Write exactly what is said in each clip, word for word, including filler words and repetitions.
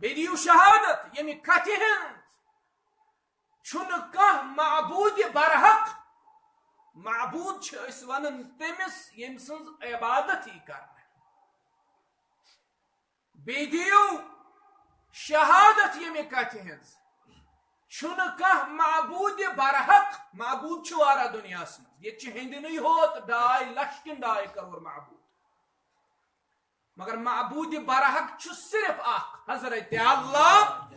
بیٚیہِ دِیِو شہادت ییٚمہِ کتھِ ہٕنٛز، چھُنہٕ کانٛہہ معبوٗدِ برحق، معبوٗد چھِ أسۍ ونان تٔمِس ییٚمہِ سٕنٛز عبادت یی کرنہٕ۔ بیٚیہِ دِیِو شہادت ییٚمہِ کتھِ ہٕنٛز، چھُنہٕ کانٛہہ معبوٗدِ برحق، معبوٗد چھُ واریاہ دُنیاہس منٛز، ییٚتہِ چھِ ہیٚندِنٕے ہوت ڈاے لچھ کِنہٕ ڈاے کرور معبوٗد، مگر معبوٗدِ برحق چھُ صرف اکھ، حضرت اللہ۔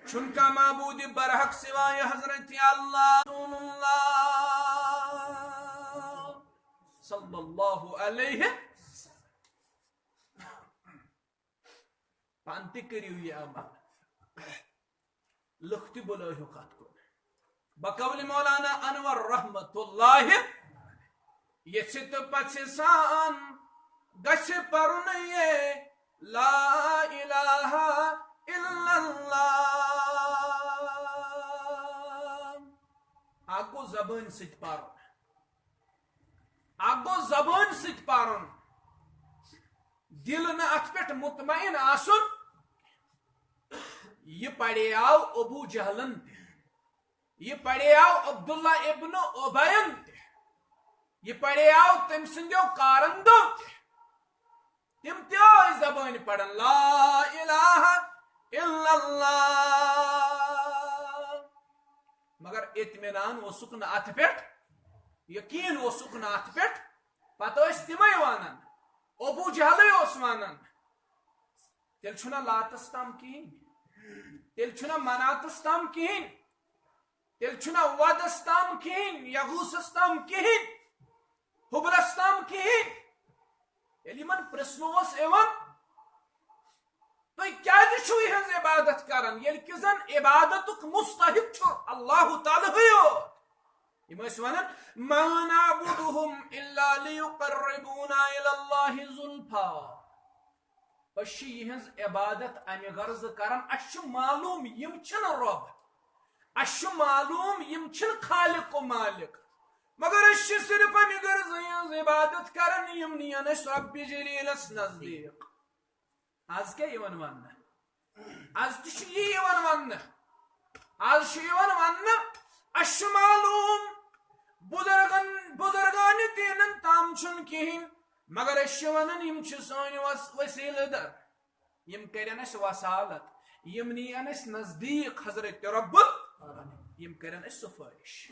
چھُنہٕ کانٛہہ معبوٗدِ برحق سوائے حضرت اللہ۔ رسول اللہ صلی اللہ علیہ۔ پانہٕ تہِ کٔرِو یہِ عمل، لُکھ تہِ بُلٲیہُکھ اَتھ کُن۔ بقول مولانا انور رحمت اللہ، یژھِ تہٕ پژھِ سان گژھِ پرُن یہِ لا الہ الا اللہ۔ اکھ گوٚو زبٲنۍ سۭتۍ پرُن، اکھ گوٚو زبٲنۍ سۭتۍ پرُن، دِل نہٕ اتھ پٮ۪ٹھ مطمئن آسُن۔ یہِ پریو ابو جہلن تہِ، یہِ پریو عبداللہ ابن ابین تہِ، یہِ پریو تٔمۍ سٕنٛدیو کارندو تہِ۔ تِم تہِ ٲسۍ زبٲنۍ پران، لا الہ الا اللہ، مگر اطمینان اوسُکھ نہٕ اتھ پٮ۪ٹھ، یقین اوسُکھ نہٕ اتھ پٮ۪ٹھ۔ پتہٕ ٲسۍ تِمے ونان، ابو جہلٕے اوس ونان، تیٚلہِ چھُنہ لاتس تام کِہیٖنۍ، تیٚلہِ چھُنہ مناتس تام کِہیٖنۍ، تیٚلہِ چھُنہ وَدَس تام کِہیٖنۍ، یغوٗثَس تام کِہیٖنۍ، ہُبلَس تام کِہیٖنۍ۔ ییٚلہِ یِمَن پرٛژھنہٕ اوس یِوان، "تُہۍ کیٛازِ چھِو یِہٕنٛز عبادت کران، ییٚلہِ کہِ زَن عبادتُک مستحق چھُ اللہ تعالیٰ ہٕے یوت؟" یِم ٲسۍ وَنان، "ما نعبدهم الا لیقربونا الی اللہ زلفی۔" أسۍ چھِ یِہٕنٛز عبادت اَمہِ غرضہٕ کران، اَسہِ چھُ معلوٗم یِم چھِنہٕ رۄب، اَسہِ چھُ معلوٗم یِم چھِنہٕ خالق و مالک، مگر أسۍ چھِ صرف اَمہِ غرضہٕ یِہٕنٛز عبادت کران، یِم نِیَن أسۍ رۄبِ جلیلَس نزدیٖک۔ از کیٛاہ یِوان وَننہٕ؟ از تہِ چھُ یی یِوان وَننہٕ۔ از چھُ یِوان وَننہٕ، اَسہِ چھُ معلوٗم بُزرگن، بُزرگانِ دیٖنَن تام چھُنہٕ کِہیٖنۍ، مگر أسۍ چھِ وَنان، یِم چھِ سٲنۍ وس-، وسیٖلہٕ در، یِم کَرن اَسہِ وسالت، یِم نِیَن اَسہِ نزدیٖک حضرت رب العالمین، یِم کَرن اَسہِ سفٲرِش۔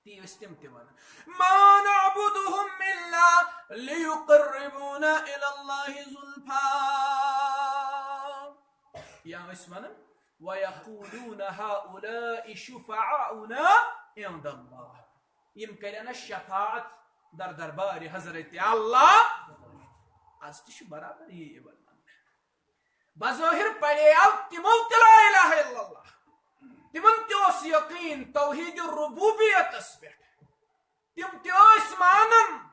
تی ٲسۍ تِم تہِ وَنان، "ما نعبدهم الا لیقربونا الی اللہ زلفی۔" یا ٲسۍ وَنان، "ویقولون هؤلاء شفعاؤنا عند اللہ۔" یِم کَرن اَسہِ شفاعت در دربارِ حضرت اللہ۔ از تہِ چھُ برابر یی یِوان وَننہٕ۔ بظٲہِر پریو تِمو تہِ لا الہ الا اللہ۔ تِمن تہِ اوس یقین توحید ربوبیتس پٮ۪ٹھ۔ تِم تہِ ٲسۍ مانان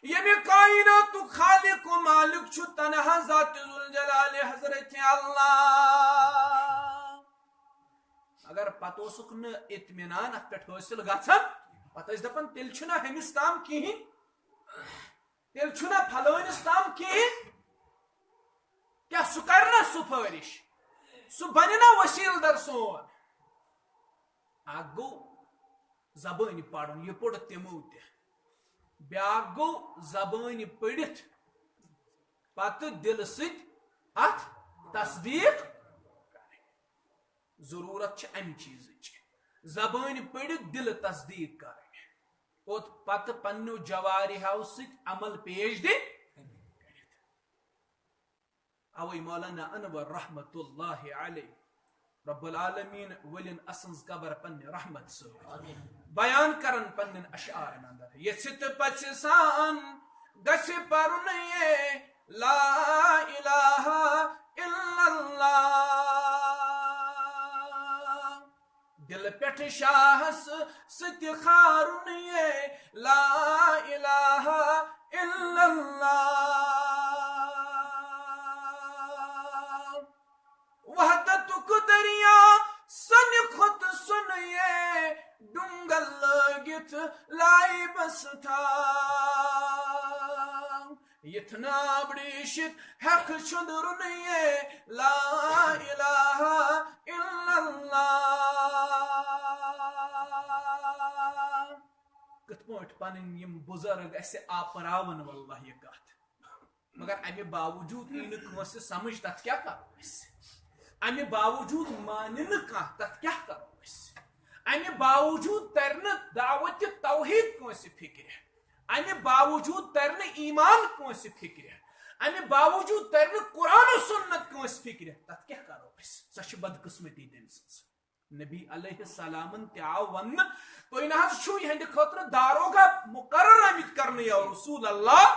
ییٚمہِ کائناتُک خالق و مالک چھُ تنہا ذات ذوالجلال حضرت اللہ۔ اگر پتہٕ اوسُکھ نہٕ اطمینان اتھ پٮ۪ٹھ حٲصِل گژھان، پتہٕ ٲسۍ دپان، "تیٚلہِ چھُنہ ہُمِس تام کِہیٖنۍ۔" تیٚلہِ چھُنہ پھلٲنِس تام کِہیٖنۍ؟ کیٛاہ سُہ کرِ نہ سفٲرِش؟ سُہ بنہِ نہ وسیٖلہٕ در سون؟ اکھ گوٚو زبٲنۍ پرُن، یہِ پوٚر تِمو تہِ۔ بیٛاکھ گوٚو زبٲنۍ پٔرِتھ پتہٕ دِلہٕ سۭتۍ اتھ تصدیٖق۔ ضروٗرت چھِ امہِ چیٖزٕچ، زبٲنۍ پٔرِتھ دِلہٕ تصدیٖق کرٕنۍ، اور پتہٕ پننیو جوارحو سۭتۍ عمل پیش دِنۍ۔ اوے مولانا انور رحمت اللہ علیہ، رب العالمین ولین اسنز قبر پننہِ رحمت سۭتۍ بیان کرن پننٮ۪ن اشعارن اندر، یژھِ تہٕ پژھِ سان گژھِ پرُن یہِ لا الہ الا اللہ۔ دل پٮ۪ٹھ شاہس سۭتۍ خارُن یہِ لا الہ الا اللہ۔ وحدتُک دریا سنہِ کھۄتہٕ سۄن یہِ ڈُنگل لٲگِتھ لایہِ بس تھاو۔ یتھ نابڑیشت حق چھُنہٕ رُنیے، لا الہ الا اللہ۔ کِتھ پٲٹھۍ پنٕنۍ یِم بُزرگ اَسہِ آپراون، واللہ، یہِ کتھ۔ مگر امہِ باوجود یی نہٕ کٲنٛسہِ سمجھ، تتھ کیٛاہ کرو أسۍ؟ امہِ باوجود مانہِ نہٕ کانٛہہ، تتھ کیٛاہ کرو أسۍ؟ امہِ باوجود ترِ نہٕ دعوت توحید کٲنٛسہِ فکرِ، امہِ باوجود ترِ نہٕ ایمان کٲنٛسہِ فکرِ، امہِ باوجود ترِ نہٕ قرآن و سنت کٲنٛسہِ فکرِ، تتھ کیٛاہ کرو أسۍ؟ سۄ چھِ بدقسمتی تٔمۍ سٕنٛز۔ نبی علیہ السلامن تہِ آو وننہٕ، تُہۍ نہ حظ چھِو یِہنٛدِ خٲطرٕ داروغہ مقرر آمٕتۍ کرنہٕ، یا رسول اللہ۔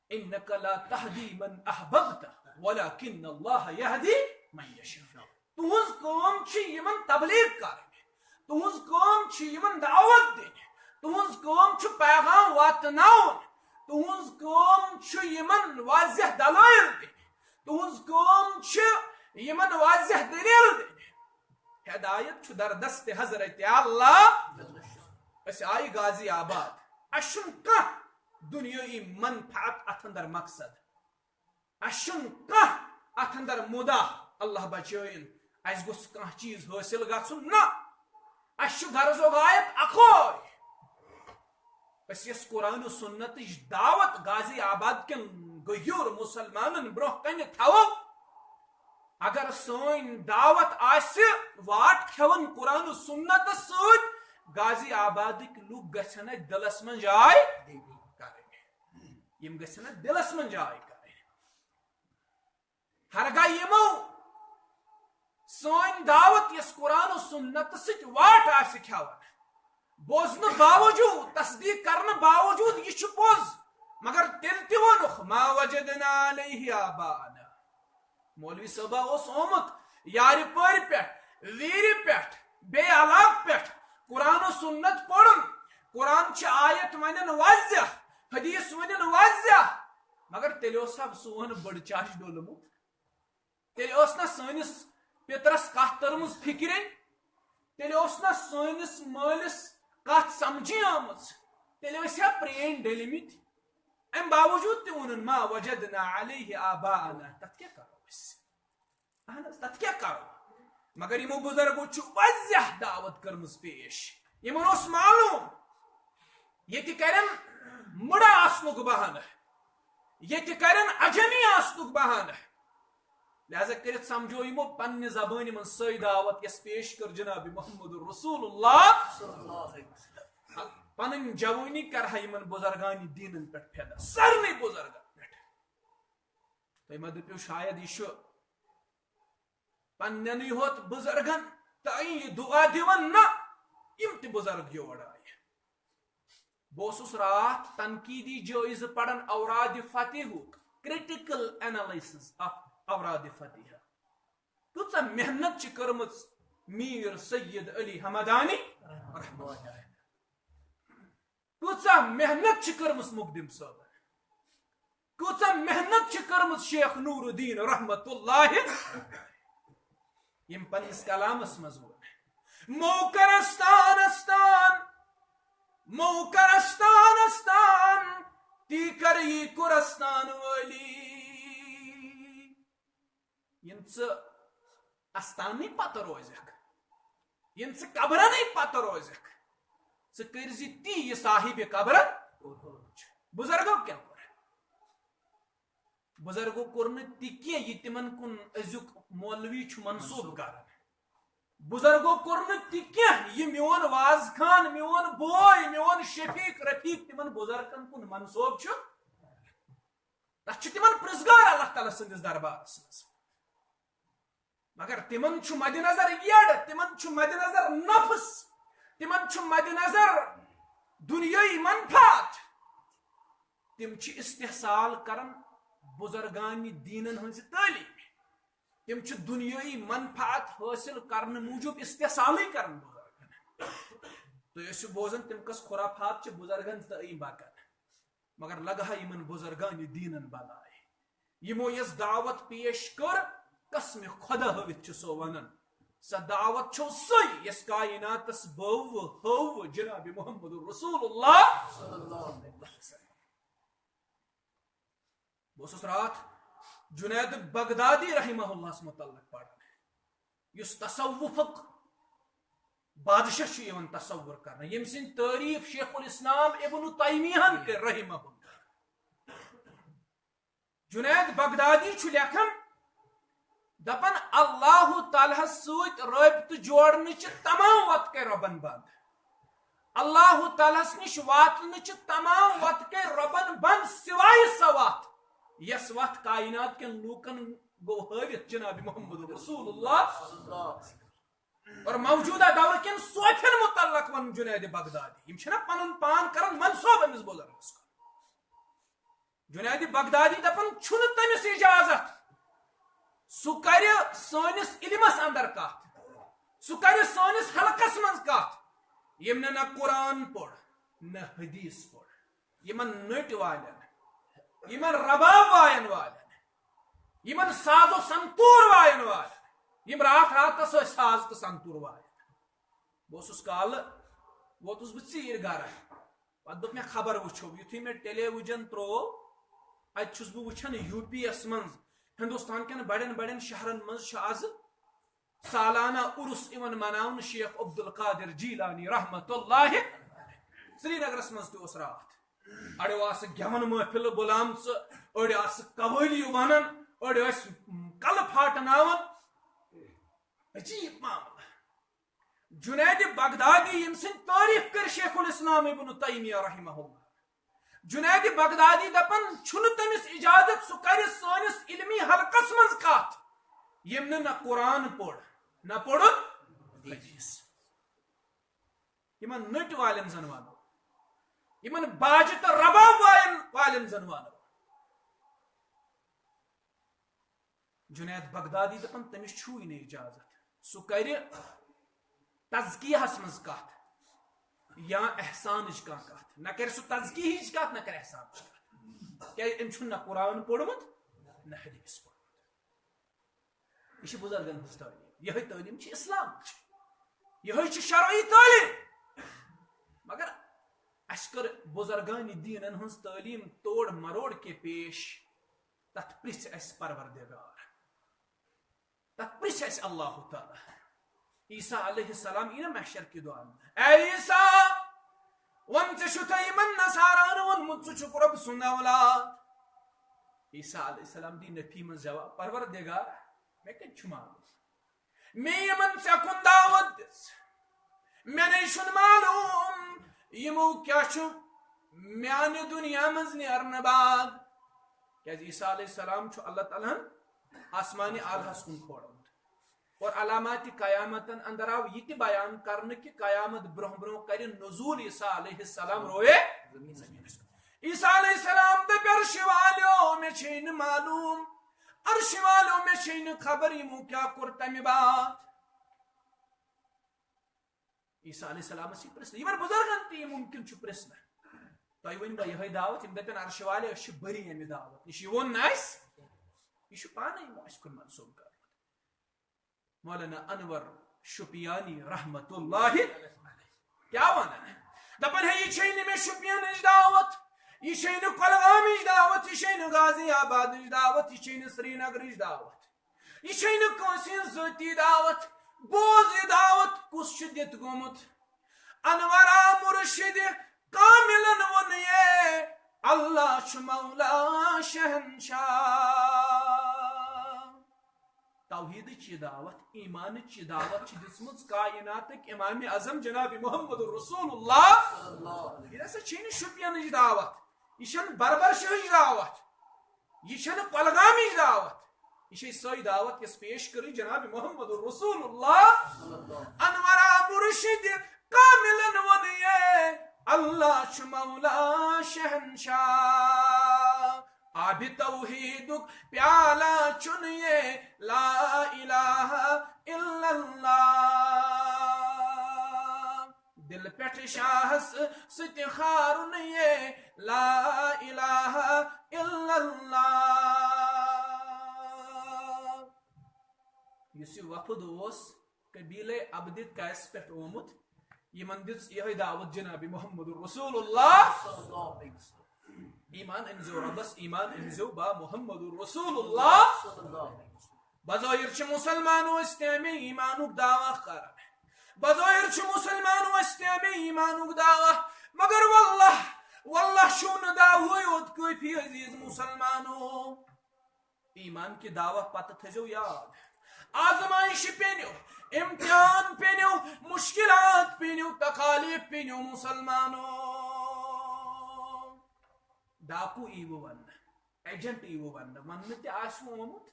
انک لا تہدی من احببت ولکن اللہ یہدی من یشاء۔ تُہنٛز کٲم چھِ یِمن تبلیغ کرٕنۍ، تُہنٛز کٲم چھِ یِمن دعوت دِنۍ، تُہنٛز کٲم چھِ پیغام واتناوُن، تُہنٛز کٲم چھِ یِمن واضح دلائل دِنۍ، تُہنٛز کٲم چھِ یِمن واضح دلیل دِنۍ۔ ہدایت چھُ در دست حضرت اللہ۔ أسۍ آیہِ غازی آباد، اَسہِ چھُنہٕ کانٛہہ دُنیٲیی منفعت اَتھ اندر مقصد، اَسہِ چھُنہٕ کانٛہہ اَتھ اندر مُدعا، اللہ بچٲیِن، اَسہِ گوٚژھ کانٛہہ چیٖز حٲصِل گژھُن، نہ، اَسہِ چھُ غرض و غایت اَکُے۔ أسۍ یۄس قرآن و سنتٕچ دعوت غازی آباد کٮ۪ن غیور مسلمانن برونٛہہ کنہِ تھاوو، اگر سٲنۍ دعوت آسہِ واٹ کھٮ۪وان قرآن و سنتس سۭتۍ، غازی آبادٕکۍ لُکھ گژھن اَتہِ دِلس منٛز جاے کرٕنۍ۔ یِم گژھن اَتھ دِلس منٛز جاے کرٕنۍ۔ ہرگاہ یِمو سٲنۍ دعوت یۄس قرآن و سنت سۭتۍ واٹ آسہِ کھٮ۪وان، بوزنہٕ باوجود، تصدیق کرنہٕ باوجود، یہِ چھُ پوٚز، مگر تیٚلہِ تہِ ووٚنُکھ، "ما وجدنا علیہ آباءنا۔" مولوی صٲبہ اوس آمُت یارِ پٲرۍ پٮ۪ٹھ، ویٖرِ پٮ۪ٹھ، بیٚیہِ علاقہٕ پٮ۪ٹھ قرآن و سنت پوٚرُن۔ قرآن چھِ آیت ونان واضح، حدیث ونان واضح، مگر تیٚلہِ اوس ہا سون بٔڑ چاچ ڈوٚلمُت۔ تیٚلہِ ٲس نہ سٲنِس پِترس کتھ تٔرمٕژ فِکرے، تیٚلہِ اوس نہ سٲنِس مٲلِس کتھ سمجھی آمٕژ، تیٚلہِ ٲسۍ ہا پرٛٲنۍ ڈٔلمٕتۍ۔ امہِ باوجود تہِ ووٚنُن، "ما وجدنا علیہ آباءنا"، تتھ کیٛاہ کرو أسۍ؟ اہن حظ، تتھ کیٛاہ کرو؟ مگر یِمو بُزرگو چھُ واضح دعوت کٔرمٕژ پیش۔ یِمن اوس معلوم، ییٚتہِ کرن مُڑا آسنُک بہانہٕ، ییٚتہِ کرن عجمی آسنُک بہانہٕ۔ لہذا کٔرِتھ سمجھو یِمو پننہِ زبٲنہِ منٛز سۄے دعوت، یۄس پیش کٔر جناب محمد رسول اللہ۔ پنٕنۍ جوٲنی کرہا یِمن بُزرگانہِ دیٖنن پٮ۪ٹھ فدا، سارنٕے بُزرگن پٮ۪ٹھ۔ تُہۍ ما دٔپِو شاید یہِ چھُ پننٮ۪نٕے ہوت بُزرگن تام یہِ دُعا دِوان؟ نہ، یِم تہِ بُزرگ یور آیہِ۔ بہٕ اوسُس راتھ تنقیدی جٲیزٕ پران اوراد فتحُک، critical analysis of اوراد فتح۔ کۭژاہ محنت چھِ کٔرمٕژ میٖر سید علی حمدانی رحمتہ اللہ علیہ۔ کۭژاہ محنت چھِ کٔرمٕژ مقدم صٲبن، کۭژاہ محنت چھِ کٔرمٕژ شیخ نور الدین رحمت اللہ۔ یِم پننِس کلامس منٛز ووٚن، "موکر استان استان، موکر استان استان، تی کر یی کُرستان وٲلی۔" یِم ژٕ استانٕے پتہٕ روزکھ، یِم ژٕ قبرنٕے پتہٕ روزکھ، ژٕ کٔرۍ زِ تی یہِ صاحب قبرن۔ بُزرگو کیٛاہ کوٚر؟ بُزرگو کوٚر نہٕ تہِ کینٛہہ، یہِ تِمن کُن أزیُک مولوی چھُ منسوب کران۔ بُزرگو کوٚر نہٕ تہِ کینٛہہ، یہِ میون واز خان، میون بوے، میون شفیق رفیق تِمن بُزرگن کُن منسوب چھُ۔ تتھ چھُ تِمن پرزگار اللہ تعالیٰ سٕنٛدِس دربارس منٛز۔ مگر تِمن چھُ مدِ نظر یٔڑ، تِمن چھُ مدِ نظر نفس، تِمن چھُ مدِ نظر دُنیٲیی منفعت۔ تِم چھِ استحصال کران بُزرگانِ دیٖنن ہٕنٛزِ تعلیٖمہِ۔ تِم چھِ دُنیٲیی منفعت حٲصِل کرنہٕ موٗجوٗب استحصالٕے کران بُزرگن۔ تُہۍ ٲسِو بوزان، تِم کۄس خُرافات چھِ بُزرگن تہٕ أمۍ باقین۔ مگر لگہٕ ہا یِمن بُزرگانِ دیٖنن بلاے۔ یِمو یۄس دعوت پیش کٔر، قسمِ خۄدا ہٲوِتھ چھُ سُہ ونان، سۄ دعوت چھو سۄے، یۄس کائناتس بٲوٕ، ہٲوٕ جناب محمد رسول اللہ۔ بہٕ اوسُس راتھ جنید بغدادی رحمہ اللہس متعلق پران، یُس تصوفُک بادشاہ چھُ یِوان تصور کرنہٕ، ییٚمۍ سٕنٛدۍ تعریف شیخ الاسلام ابن تیمیہن کٔر رحمہ اللہ۔ جنید بغدادی چھُ لیکھان، دپان، اللہ تعالیٰ ہس سۭتۍ رٲبطہٕ جوڑنٕچہِ تمام وتہٕ کٔرۍ رۄبن بند۔ اللہ تعالیٰ ہس نِش واتنٕچہِ تمام وتہٕ کٔرۍ رۄبن بند، سوائے سۄ وتھ، یۄس وتھ کائنات کٮ۪ن لوٗکن گوٚو ہٲوِتھ جناب محمد رسول اللہ۔ اور موجودہ دور کٮ۪ن صوفین متعلق ونُن جنید بغدادی، یِم چھِنہ پنُن پان کران منسوب أمِس بزرگس کُن۔ جنید بغدادی دپان، چھُنہٕ تٔمِس اجازت سُہ کرِ سٲنِس علمس اندر کتھ، سُہ کرِ سٲنِس حلقس منٛز کتھ، ییٚمۍ نہٕ نہ قرآن پوٚر، نہ حدیث پوٚر۔ یِمن نٔٹۍ والٮ۪ن، یِمن رباب واین والٮ۪ن، یِمن ساز و سنتور واین والٮ۪ن، یِم راتھ راتس ٲسۍ ساز تہٕ سنتور واین۔ بہٕ اوسُس کالہٕ، ووتُس بہٕ ژیٖرۍ گرٕ۔ پتہٕ دوٚپ مےٚ، خبر وٕچھو۔ یُتھُے مےٚ ٹیلی ویژن تروو، اتہِ چھُس بہٕ وٕچھان، یو پی یس منٛز، ہندوستان کٮ۪ن بڑٮ۪ن بڑٮ۪ن شہرن منٛز چھُ آز سالانہ عرس یِوان مناونہٕ شیخ عبدالقادر جیلانی رحمت اللہ۔ سرینگرس منٛز تہِ اوس راتھ، اڑیو آسہٕ گٮ۪ون محفل بُلامژٕ، أڑۍ آسہٕ قوٲلی ونان، أڑۍ ٲسۍ کلہٕ پھاٹناوان۔ عجیب معاملہٕ۔ جنید بغدادی، ییٚمۍ سٕنٛدۍ تعریف کٔر شیخ الاسلام ابن تیمیہ رحمہ اللہ، جنید بغدادی دپان، چھُنہٕ تٔمِس اجازت سُہ کرِ سٲنِس علمی حلقس منٛز کتھ، ییٚمۍ نہٕ نہ قرآن پوٚر، نہ پوٚرُن حدیث۔ یِمن نٔٹۍ والٮ۪ن زن ونو، یِمن باجہِ تہٕ رباب والٮ۪ن، والٮ۪ن زن ونو۔ جنید بغدادی دپان، تٔمِس چھُے نہٕ اجازت سُہ کرِ تزکیہس منٛز کتھ یا احسانٕچ کانٛہہ کتھ، نہ کرِ سُہ تزکیہٕچ کتھ، نہ کرِ احسانٕچ کتھ، کیازِ أمۍ چھُنہٕ نہ قرآن پوٚرمُت، نہ حدیث پوٚرمُت۔ یہِ چھِ بُزرگن ہٕنٛز تعلیٖم، یِہوٚے تعلیٖم چھِ اسلامٕچ، یِہوٚے چھِ شرعی تعلیٖم۔ مگر اَسہِ کٔر بُزرگانِ دیٖنن ہٕنٛز تعلیٖم توڑ مروڑ کے پیش۔ تتھ پرژھ اسہِ پروردگار، تتھ پرژھ اسہِ اللہ تعالیٰ۔ عیسیٰ علیہ السلام یی نا محشر کہِ دۄہ اننہٕ، اے عیسیٰ، ون، ژےٚ چھُتھا یِمن نصاران ووٚنمُت ژٕ چھُکھ رۄب سُنٛد اولاد؟ عیسیٰ علیہ السلام دی نفی منٛز جواب، پروردگار، مےٚ کتہِ چھُ معلوم؟ مےٚ یِمن ژےٚ کُن دعوت دِژ، مےٚ نے چھُنہٕ معلوم یِمو کیٛاہ چھُ میانہِ دُنیا منٛز نیرنہٕ بعد۔ کیازِ عیسیٰ علیہ السلام چھُ اللہ تعالیٰ ہن آسمانِ اعلیٰ ہس کُن کھولمُت۔ اور علاماتِ قیامتن اندر آو یہِ تہِ بیان کرنہٕ کہِ قیامت برونٛہہ برونٛہہ کرِ نزول عیسیٰ علیہ السلام روئے زمینس۔ عیسیٰ علیہ السلام دپہِ، عرشہِ والیو، مےٚ چھے نہٕ معلوم، عرشہِ والیو، مےٚ چھے نہٕ خبر یِمو کیٛاہ کوٚر تمہِ بعد۔ عیسیٰ علیہ السلامس یہِ پرژھنہٕ، یِمن بُزرگن تہِ یہِ مُمکِن چھُ پرژھنہٕ۔ تۄہہِ ؤنۍ مےٚ یِہوٚے دعوت، یِم دَپن، عرشہِ والے، أسۍ چھِ بٔری ییٚمہِ دعوت نِش۔ یہِ ووٚن نہٕ اَسہِ، یہِ چھُ پانَے یِمو اَسہِ کُن منسوٗب کَرُن۔ مولانا انور شُپیانی رحمت اللہ کیٛاہ وَنان؟ دَپان، ہے، یہِ چھے نہٕ مےٚ شُپینٕچ دعوت، یہِ چھے نہٕ کۄلگامٕچ دعوت، یہِ چھے نہٕ غازی آبادٕچ دعوت، یہِ چھے نہٕ سرینگرٕچ دعوت۔ یہِ چھے نہٕ کٲنٛسہِ ہٕنٛز ذٲتی دعوت۔ بوز یہِ دعوت کُس چھُ دِتھ گوٚمُت۔ انورا مرشد کاملن ووٚن یے، اللہ چھُ مولا شہنشاہ۔ توحیدٕچ یہِ دعوت، ایمانٕچ یہِ دعوت چھِ دِژمٕژ کائناتٕکۍ امام اعظم جناب محمد رسول اللہ۔ یہِ نسا چھے نہٕ شُپینٕچ دعوت، یہِ چھَنہٕ بربر شاہٕچ دعوت۔ یہِ چھَنہٕ کۄلگامٕچ دعوت، یہِ چھے سۄے دعوت یۄس پیش کٔرٕن جناب محمد رسول اللہ۔ انورا مرشد کاملن ووٚن یے، اللہ چھُ مولا شہنشاہ۔ آبِ توحیدُک پیالہ چُن یے، لا الہ الا اللہ۔ دل پٮ۪ٹھ شاہس سۭتۍ خارُن یے، لا الہ الا اللہ۔ یُس یہِ وفد اوس قبیلے عبدِ قیس پٮ۪ٹھ آمُت، یِمن دِژ یِہوٚے دعوت جناب محمد رسول اللہ۔ ایمان أنزیو رۄبس، ایمان أنزیو با محمد رسول اللہ۔ بظٲہِر چھِ مُسلمانو أسۍ تہِ اَمے ایمانُک دعویٰ کران، بظٲہِر چھِ مُسلمانو أسۍ تہِ اَمے ایمانُک دعویٰ، مگر واللہ، واللہ چھُو نہٕ دعوٕے یوت کٲفی عزیز مُسلمانو۔ ایمان کہِ دعویٰ پتہٕ تھٲیزیو یاد، آزمائش پیٚنیو، امتحان پیٚنیو، مشکلات پیٚنیو، تکالیف پیٚنیو مُسلمانو۔ ڈاکو ییٖوٕ وننہٕ، ایجنٹ ییٖوٕ وننہٕ، وننہٕ تہِ آسِوٕ آمُت۔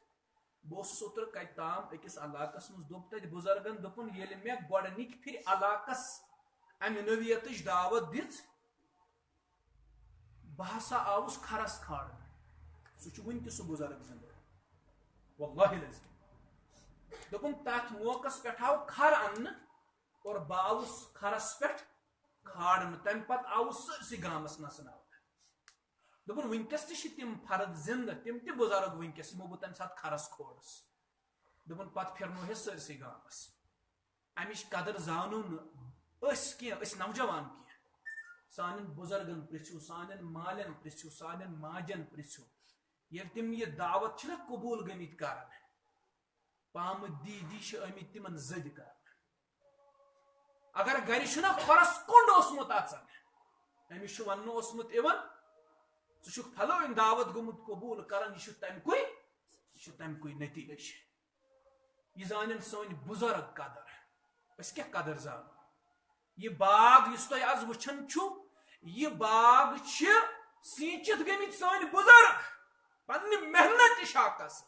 بہٕ اوسُس اوترٕ کتہِ تام أکِس علاقس منٛز، دوٚپ تتہِ بُزرگن، دوٚپُن، ییٚلہِ مےٚ گۄڈٕنِکۍ پھِرِ علاقس امہِ نوعیتٕچ دعوت دِژ، بہٕ ہسا آوُس کھرس کھالنہٕ۔ سُہ چھُ وُنہِ تہِ سُہ بُزرگ زِندٕ۔ واللہ العظیم۔ دوٚپُن، تتھ موقعس پٮ۪ٹھ آو کھر اننہٕ اور بہٕ آوُس کھرس پٮ۪ٹھ کھالنہٕ۔ تمہِ پتہٕ آوُس سٲرسٕے گامس نژناونہٕ۔ دوٚپُن، وٕنکیٚس تہِ چھِ تِم فرد زِندٕ، تِم تہِ بُزرگ وٕنکیٚس، یِمو بہٕ تمہِ ساتہٕ کھرس کھولُس۔ دوٚپُن، پتہٕ پھِرنو ہے سٲرسٕے گامس۔ امِچ قدر زانو نہٕ أسۍ کینٛہہ، أسۍ نوجوان کینٛہہ۔ سانٮ۪ن بُزرگن پرژھِو، سانٮ۪ن مالٮ۪ن پرژھِو، سانٮ۪ن ماجن پرژھِو۔ ییٚلہِ تِم یہِ دعوت چھِنہ قبوٗل گٔمٕتۍ کران، پامہٕ دی دی چھِ آمٕتۍ تِمن زٔدۍ کرنہٕ۔ اگر گرِ چھُنہ کھۄرس کوٚنٛڈ اوسمُت اژان، أمِس چھُ وننہٕ اوسمُت یِوان، "ژٕ چھُکھ فلٲنۍ دعوت گوٚمُت قبوٗل کران، یہِ چھُ تمہِ کُے، یہِ چھُ تمہِ کُے نتیٖجہٕ۔" یہِ زانن سٲنۍ بُزرگ قدر۔ أسۍ کیٛاہ قدر زانو؟ یہِ باغ یُس تُہۍ از وٕچھان چھِو، یہِ باغ چھِ سیٖنچِتھ گٔمٕتۍ سٲنۍ بُزرگ پننہِ محنت تہِ شاکس۔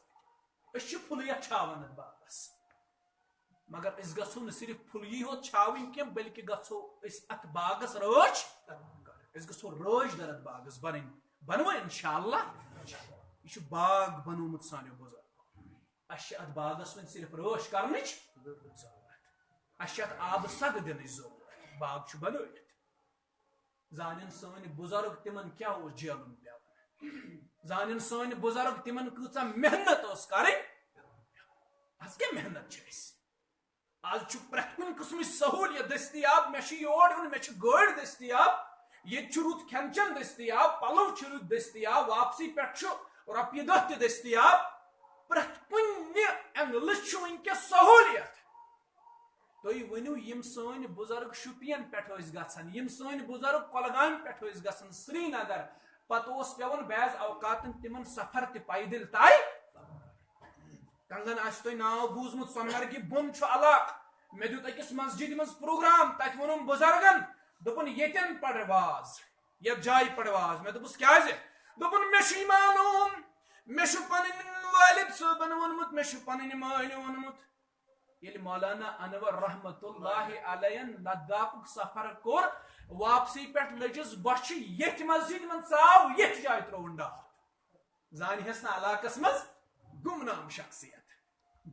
أسۍ چھِ پھُلہٕ یتھ چھاوان اتھ باغس، مگر أسۍ گژھو نہٕ صرف پھُلہٕ یی ہوت چھاوٕنۍ کینٛہہ، بلکہِ گژھو أسۍ اتھ باغس رٲچھ کرٕنۍ۔ أسۍ گژھو رٲچھ در اتھ باغس بنٕنۍ، بنوا انشاءاللہ؟ یہِ چھُ باغ بنومُت سانیو بُزرگو۔ اسہِ چھِ اتھ باغس منٛز صرف رٲچھ کرنٕچ ضروٗرت۔ اسہِ چھِ اتھ آبہٕ سگ دِنٕچ ضروٗرت۔ باغ چھُ بنٲوِتھ۔ زانن سٲنۍ بُزرگ تِمن کیٛاہ اوس جیلُن پٮ۪وان۔ زانن سٲنۍ بُزرگ تِمن کۭژاہ محنت ٲس کرٕنۍ۔ از کیٛاہ محنت چھِ اَسہِ؟ از چھُ پرٛٮ۪تھ کُنہِ قٕسمٕچ سہوٗلیت دٔستیاب۔ مےٚ چھُ یور یُن، مےٚ چھِ گٲڑۍ دٔستیاب، ییٚتہِ چھُ رُت کھٮ۪ن چٮ۪ن دٔستیاب، پلو چھِ رٕتۍ دٔستیاب، واپسی پٮ۪ٹھ چھُ رۄپیہِ دَہ تہِ دٔستیاب۔ پرٛٮ۪تھ کُنہِ اینگلہٕ چھُ وٕنکیٚس سہوٗلیت۔ تُہۍ ؤنِو، یِم سٲنۍ بُزرگ شُپین پٮ۪ٹھ ٲسۍ گژھان، یِم سٲنۍ بُزرگ کۄلگامہِ پٮ۪ٹھ ٲسۍ گژھان سرینگر، پتہٕ اوس پٮ۪وان بعض اوقاتن تِمن سفر تہِ پیدل طے۔ کنگن آسہِ تۄہہِ ناو بوٗزمُت، سۄنمرگہِ بۄن چھُ علاقہٕ۔ مےٚ دیُت أکِس مسجدِ منٛز پروگرام، تتہِ ووٚنُم بُزرگن، دوٚپُن، "ییٚتٮ۪ن پرواز، یتھ جایہِ پرواز۔" مےٚ دوٚپُس، "کیازِ؟" دوٚپُن، "مےٚ چھُ یہِ معلوم، مےٚ چھُ پنٕنۍ والد صٲبن ووٚنمُت، مےٚ چھُ پنٕنۍ مٲلۍ ووٚنمُت۔" ییٚلہِ مولانا انور رحمت اللہ علیہ لداخُک سفر کوٚر، واپسی پٮ۪ٹھ لٔجِس بۄچھِ ییٚتھۍ مسجدِ منٛز ژاو، ییٚتھۍ جایہِ ترٛووُن ڈاکھ۔ زانہِ ہٮ۪س نہٕ علاقس منٛز گمنام شخصیت۔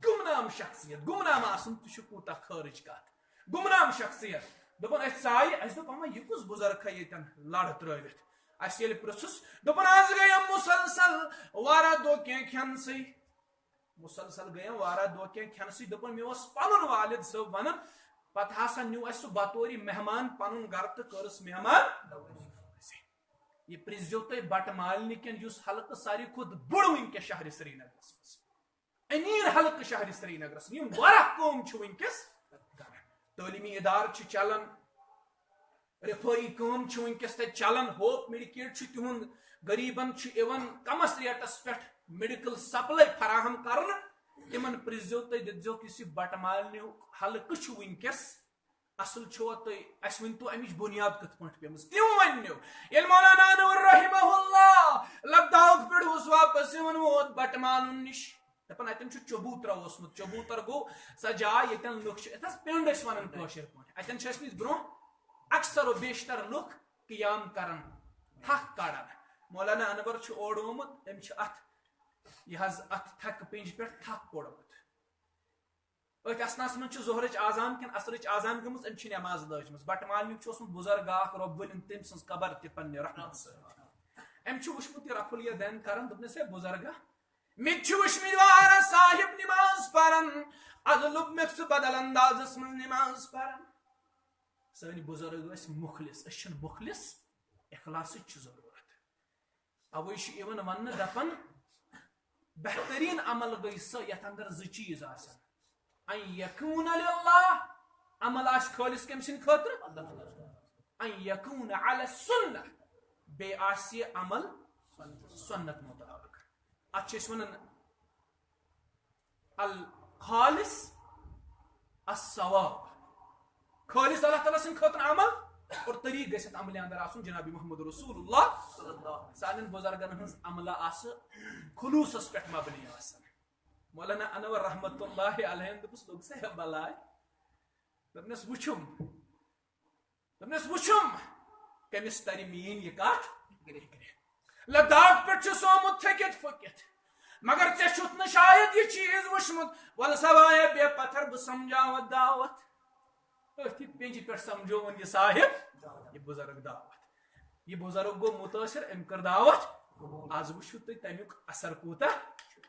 گمنام شخصیت، گمنام آسُن تہِ چھُ کوٗتاہ خٲرٕج کتھ۔ گمنام شخصیت۔ دوٚپُن، أسۍ ژایہِ، اَسہِ دوٚپ، "اما، یہِ کُس بُزرگ کھے ییٚتٮ۪ن لڑٕ ترٲوِتھ؟" اَسہِ ییٚلہِ پرٛژھُس، دوٚپُن، "از گٔیم مسلسل واریاہ دۄہ کینٛہہ کھٮ۪نسٕے۔" مسلسل گٔیم واریاہ دۄہ کینٛہہ کھٮ۪نسٕے۔ دوٚپُن، مےٚ اوس پنُن والد صٲب ونان، پتہٕ ہسا نیوٗ اَسہِ سُہ بطورِ مہمان پنُن گرٕ تہٕ کٔرٕس مہمان نوٲزی۔ یہِ پرٛژھزیو تُہۍ بٹہٕ مالنہِ کٮ۪ن، یُس حلقہٕ ساروی کھۄتہٕ بوٚڑ وٕنکیٚس شہرِ سرینگرس منٛز، امیر حلقہٕ شہرِ سرینگرس، یِم واریاہ کٲم چھِ وٕنکیٚس کران۔ تعلیمی ادارٕ چھِ چلان، رفٲہی کٲم چھِ وٕنکیٚس تتہِ چلان، ہوپ میڈیکیٹ چھُ تِہُنٛد، غریٖبن چھُ یِوان کمس ریٹس پٮ۪ٹھ میڈیکل سپلاے فراہم کرنہٕ۔ تِمن پرٛژھزیو تُہۍ، دٔپزیوکھ، یُس یہِ بٹہٕ مالنیُک حلقہٕ چھُ وٕنکیٚس، اصل چھُوا تُہۍ، اسہِ ؤنۍ تو امِچ بُنیاد کِتھ پٲٹھۍ پیمٕژ؟ تِم ؤنِو، ییٚلہِ مولانا انور رحمہ اللہ لداخ پٮ۪ٹھ اوس واپس یِوان ووت بٹہٕ مالُن نِش، دپان، اتٮ۪ن چھُ چبوترا اوسمُت۔ چبوترا گوٚو سۄ جاے، ییٚتٮ۪ن لُکھ چھِ، یتھ حظ پنڈ ٲسۍ ونان کٲشِر پٲٹھۍ۔ اتٮ۪ن چھِ ٲسمٕتۍ برونٛہہ اکثر و بیشتر لُکھ قیام کران، تھکھ کڑان۔ مولانا انور چھُ اورٕ آمُت، أمۍ چھِ اتھ، یہِ حظ، اتھ تھکہٕ پنجہِ پٮ۪ٹھ تھکھ کوٚڑمُت۔ أتھۍ اثناہس منٛز چھُ ظہرٕچ آذان کِنہٕ عصرٕچ آذان گٔمٕژ، أمۍ چھِ نماز لٲجمٕژ۔ بٹہٕ مالنیُک چھُ اوسمُت بُزرگ اکھ، رۄب ؤلِن تٔمۍ سٕنٛز قبر تہِ پننہِ رحمت سۭتۍ۔ أمۍ چھُ وٕچھمُت یہِ رفُل یدین کران، دوٚپنس، "ہے بُزرگا، مےٚ تہِ چھُ وٕچھمٕتۍ واریاہ صاحب نماز پران، از لوٚب مےٚ سُہ بدل اندازس منٛز نماز پران۔" سٲنۍ بُزرگ ٲسۍ مُخلص، أسۍ چھِنہٕ مُخلص، اخلاصٕچ چھِ ضروٗرت۔ اوے چھُ یِوان وننہٕ، دپان، بہترین عمل گٔے سۄ یتھ اندر زٕ چیز آسن۔ ان یکون للہ، عمل آسہِ خٲلص کٔمۍ سٕنٛدِ خٲطرٕ؟ ان یکون علی السنہ، بیٚیہِ آسہِ یہِ عمل سنت مطابق۔ اتھ چھِ أسۍ ونان الخالص الصواب، خالص اللہ تعالیٰ سٕنٛدِ خٲطرٕ عمل، اور طریقہٕ گژھِ اتھ عملہِ اندر آسُن جناب محمد رسول اللہ۔ سانٮ۪ن بزرگن ہٕنٛز عملہ آسہٕ خلوصس پٮ۪ٹھ مبنی آسان۔ مولانا انور رحمت اللہ علیہ دوٚپُس، لوٚگ سا ہے بلاے؟ دوٚپنس، وٕچھُم، دوٚپنس، وٕچھُم، کٔمِس ترِ میٲنۍ یہِ کتھ؟ لداخ پٮ۪ٹھ چھُ سومُت تھٔکِتھ پھٔکِتھ، مگر ژےٚ چھُتھ نہٕ شاید یہِ چیٖز وٕچھمُت۔ وَلہٕ سا وایے بے پتھر، بہٕ سمجھاوتھ دعوت۔ أتھی پینجہِ پٮ۪ٹھ سمجھووُن یہِ صاحب، یہِ بزرگ دعوت۔ یہِ بزرگ گوٚو مُتٲثر، أمۍ کٔر دعوت۔ از وٕچھِو تُہۍ تمیُک اثر کوٗتاہ چھُ،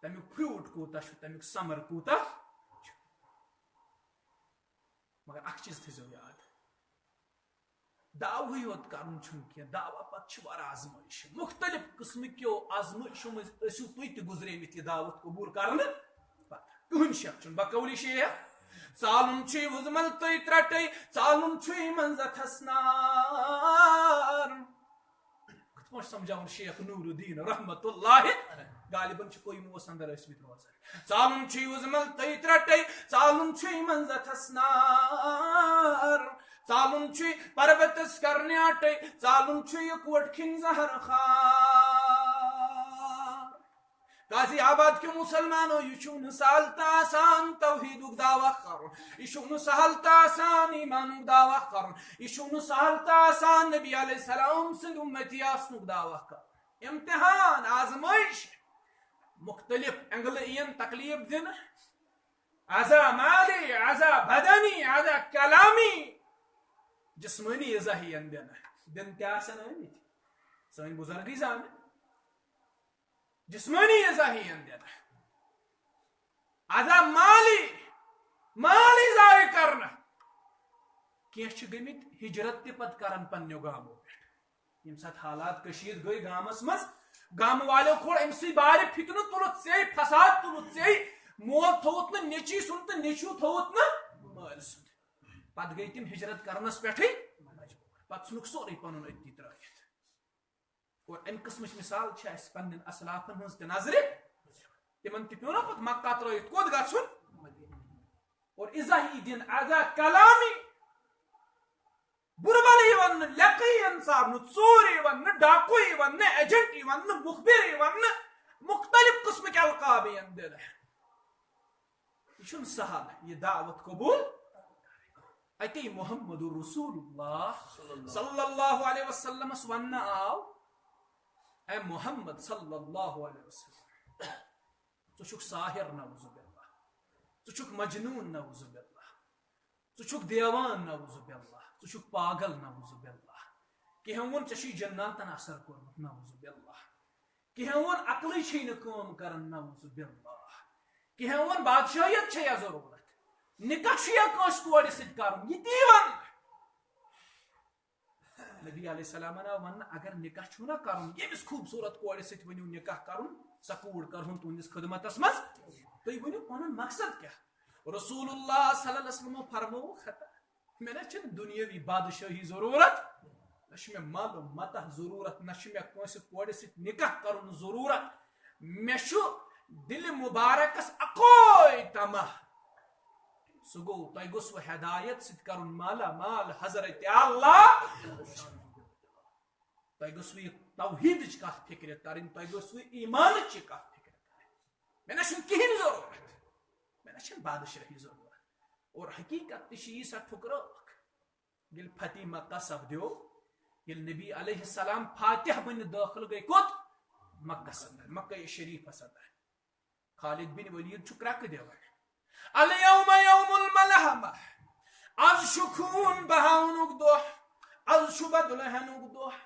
تمیُک فروٹ کوٗتاہ چھُ، تمیُک ثمر کوٗتاہ چھُ۔ مگر اکھ چیٖز تھٲیزیو یاد، دعوٕے یوت کرُن چھُنہٕ کینٛہہ، دعوہ پتہٕ چھِ واریاہ آزمٲیش، مختلف قٕسمہٕ کیو آزمٲیشو منٛز ٲسِو تُہۍ تہِ گُزریمٕتۍ یہِ دعوت قبوٗل کرنہٕ پتہٕ۔ کٕہٕنۍ شک چھُنہٕ، بقولِ شیخ، ژالُن چھُے وُزمل تُہۍ ترٛٹے، ژالُن چھُے منٛز اتھس نار۔ کِتھ پٲٹھۍ سمجھاوُن شیخ نور الدین رحمت اللہ؟ غالباً چھِ کوئی موس اندر ٲسمٕتۍ روزان۔ ژالُن چھُے وُزمل تُہۍ ترٛٹے، ژالُن چھُے منٛز اتھس نار۔ ژالُن چھُے پربتس کرنہِ اٹے، ژالُن چھُے یہِ کوٹھ کھِنۍ زہر خار۔ غازی آباد کیو مسلمانو، یہِ چھُنہٕ سہل تہٕ آسان توحیدُک دعویٰ کرُن، یہِ چھُنہٕ سہل تہٕ آسان ایمانُک دعویٰ کرُن، یہِ چھُنہٕ سہل تہٕ آسان نبی علیہ السلام سٕنٛدِ اُمتی آسنُک دعویٰ کرُن۔ امتحان، آزمٲیش، مختلف اینگلہٕ یِن تکلیف دِنہٕ، اذا مالی، اذا بدنی، اذا کلامی، جسمٲنی اذا یِن دِنہٕ، دِنہٕ تہِ آسن آمٕتۍ، سٲنۍ بزرگٕے زانن۔ جسمٲنی اذا یِن دِنہٕ، اذا مالی، مال یی ضایع کرنہٕ۔ کینٛہہ چھِ گٔمٕتۍ ہجرت تہِ پتہٕ کران پننیو گامو پٮ۪ٹھ۔ ییٚمہِ ساتہٕ حالات کٔشیٖرِ گٔے گامس منٛز، گامہٕ والیو کھول أمۍ سٕے بارِ فتنہٕ، تُلُتھ ژے فساد، تُلُتھ ژے، مول تھوٚوُتھ نہٕ نیٚچی سُنٛد تہٕ نیٚچوٗ تھوٚوُتھ نہٕ مٲلۍ سُنٛد۔ پتہٕ گٔے تِم ہجرت کرنس پٮ۪ٹھٕے مجبوٗر۔ پتہٕ ژھُنُکھ سورُے پنُن أتی ترٲوِتھ۔ اور امہِ قٕسمٕچ مثال چھِ اَسہِ پننٮ۪ن اسلافن ہٕنٛز تہِ نظرِ۔ تِمن تہِ پیوٚو نا پتہٕ مکہ ترٲوِتھ کوٚت گژھُن؟ اور اذا یی دِن اذا کلامی، بُرٕ بلہٕ یِوان نہٕ، لیکہٕ یِوان ژارنہٕ، ژوٗر یِوان نہٕ، ڈاکوٗ یِوان نہٕ، ایجنٹ یِوان نہٕ، مُخبر یِوان نہٕ، مختلف قٕسمٕکۍ القاب یِن دِنہٕ۔ یہِ چھُنہٕ سہل یہِ دعوت قبوٗل۔ اتے محمد رسول اللہ صلی اللہ علیہ وسلمس وننہٕ آو، اے محمد صلی اللہ علیہ وسلم، ژٕ چھُکھ ساحر، نعوذ باللہ، ژٕ چھُکھ مجنون، نعوذ باللہ، ژٕ چھُکھ دیوان، نعوذ باللہ، ژٕ چھُکھ پاگل، نعوذ باللہ، کینٛہہ ووٚن ژےٚ چھُے جناتن اثر کوٚرمُت، نعوذ باللہ، کینٛہہ ووٚن عقلٕے چھے نہٕ کٲم کران، نعوذ باللہ، کینٛہہ ووٚن بادشاہیت چھے یا ضروٗرت، نکاح چھُ یا کٲنٛسہِ کورِ سۭتۍ کرُن، یہِ تی وَن۔ نبی علیہ السلامن آو وننہٕ، اگر نکاح چھُو نہ کرُن، ییٚمِس خوٗبصوٗرت کورِ سۭتۍ ؤنِو نکاح کرُن، سۄ کوٗر کرہون تُہنٛدِس خدمتس منٛز، تُہۍ ؤنِو پنُن مقصد کیٛاہ؟ رسول اللہ صلی اللہ علیہ وسلمو فرموو خطا، مےٚ نہ چھِنہٕ دُنیٲوی بادشٲہی ضروٗرت، نہ چھُ مےٚ مال و متاع ضروٗرت، نہ چھُ مےٚ کٲنٛسہِ کورِ سۭتۍ نکاح کرُن ضروٗرت، مےٚ چھُ دِلہِ مُبارکس اکوے طمع، سُہ گوٚو، تۄہہِ گوٚژھوٕ ہدایت سۭتۍ کرُن مالا مال حضرت اللہ۔ تۄہہِ گوٚژھوٕ یہِ توحیدٕچ کتھ فکرِ ترٕنۍ، تۄہہِ گوٚژھوٕ ایمانٕچ یہِ کتھ فکرِ ترٕنۍ۔ مےٚ نہ چھُنہٕ کِہیٖنۍ ضروٗرت، مےٚ نہ چھَنہٕ بادشٲہی ضروٗرت۔ اور حقیقت تہِ چھِ یہِ سا ٹھُکرٲوکھ۔ ییٚلہِ فتح مکہ سپدیو، ییٚلہِ نبی علیہ السلام فاتح بٔنِتھ دٲخل گٔے کوٚت؟ مکس اندر، مکہ شریفس اندر۔ خالد بن ولید چھُ کرٛٮ۪کہٕ دِوان، الیوم یوم الملحمہ، از چھُ خوٗن بہاونُک دۄہ، از چھُ بدلہٕ ہٮ۪نُک دۄہ۔